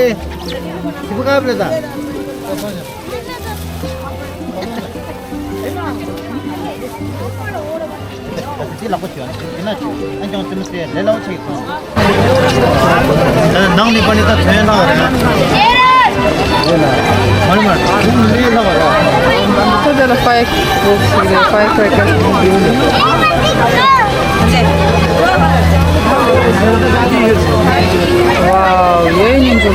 ཞིབ་པ་ཀ་བ་རེད་ད། དེ་ལག་པ་ཅིག་ཡོད་ན་ཅིག་ན་ཅང་ཙི་མི་སེ་ལེ་ལའོ་ཆེ་གང་། ནང་ནས་པ་ནི་ད་ཐོན་ལ་བ་རེད། མ་རེད་མ་རེད། ལ་བ་རེད། So there are fire, firecrackers. Wow, yay, ninja.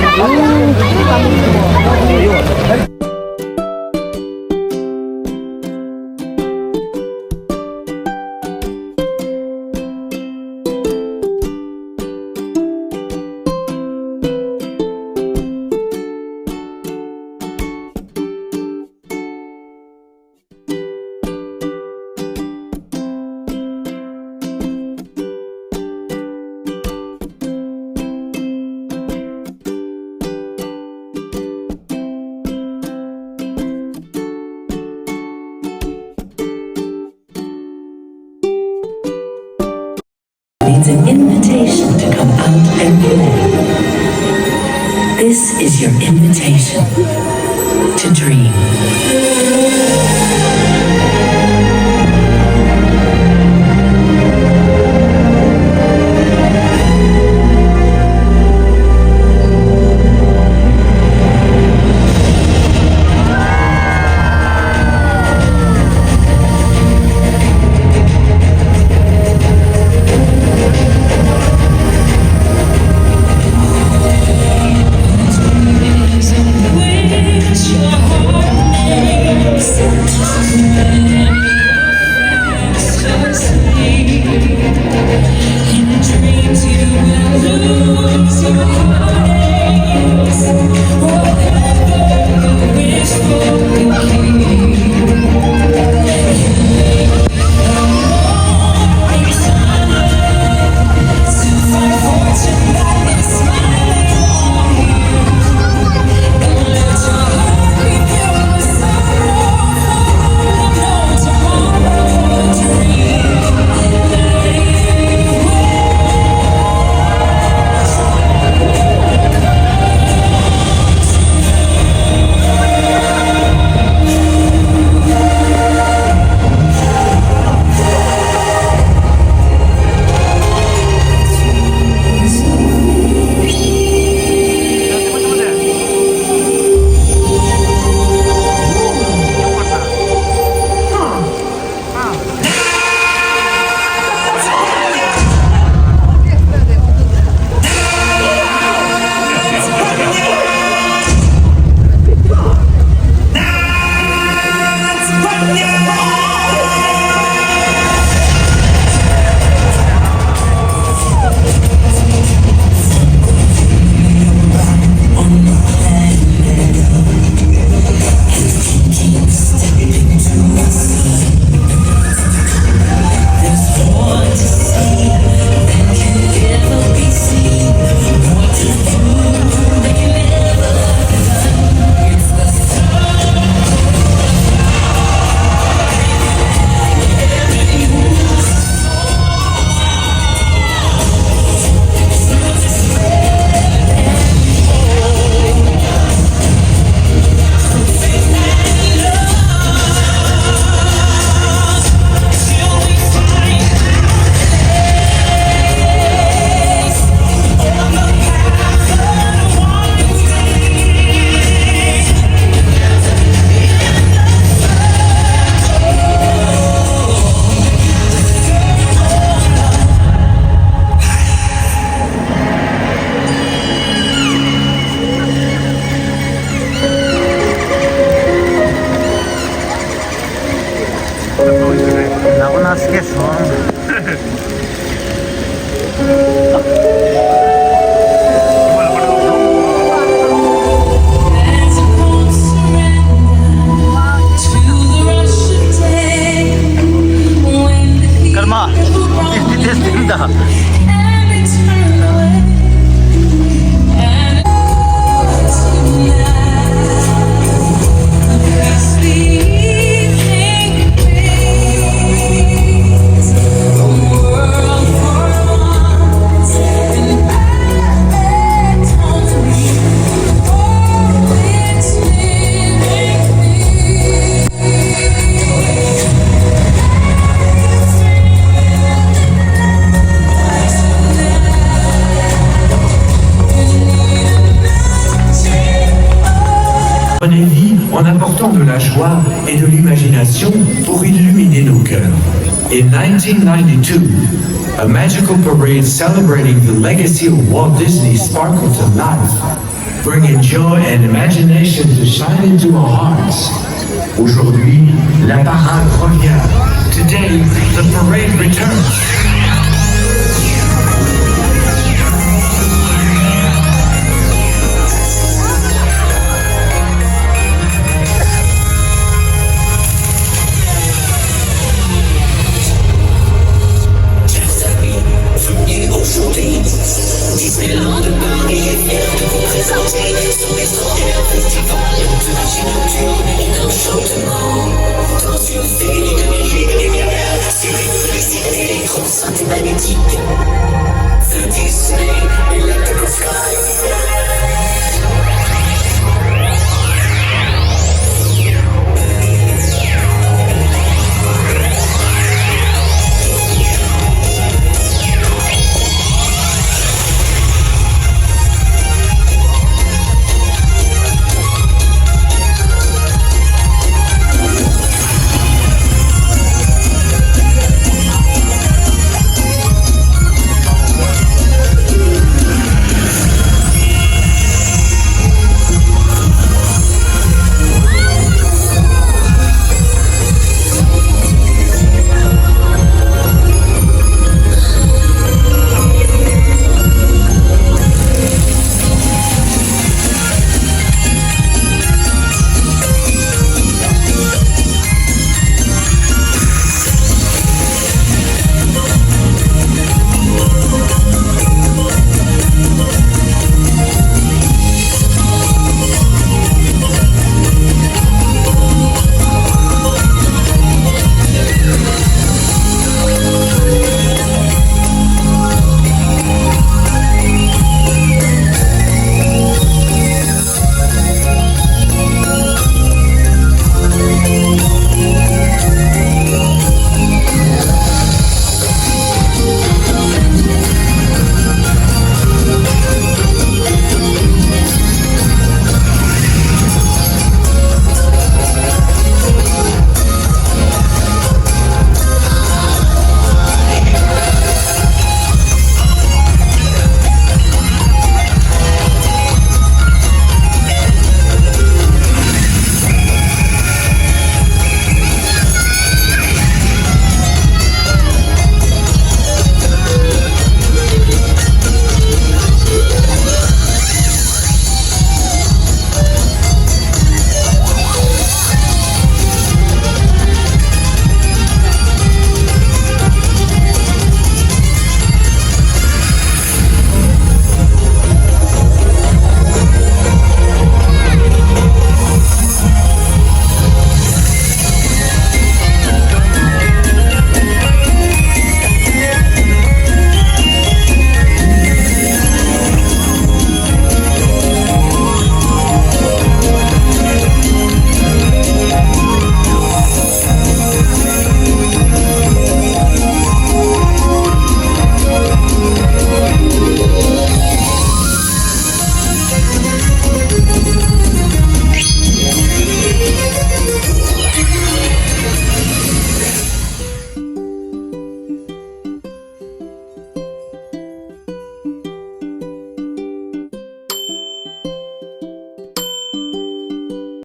Needs an invitation to come out and play. This is your invitation to dream. ནག་པོ་ན་སྐད་སོང་། ཀརྨ། དེ་དེ་དེ་ད། Portant de la joie et de l'imagination pour illuminer nos cœurs. In nineteen ninety-two, a magical parade celebrating the legacy of Walt Disney sparkled to life, bringing joy and imagination to shine into our hearts. Aujourd'hui, la parade revient. Today, the parade returns.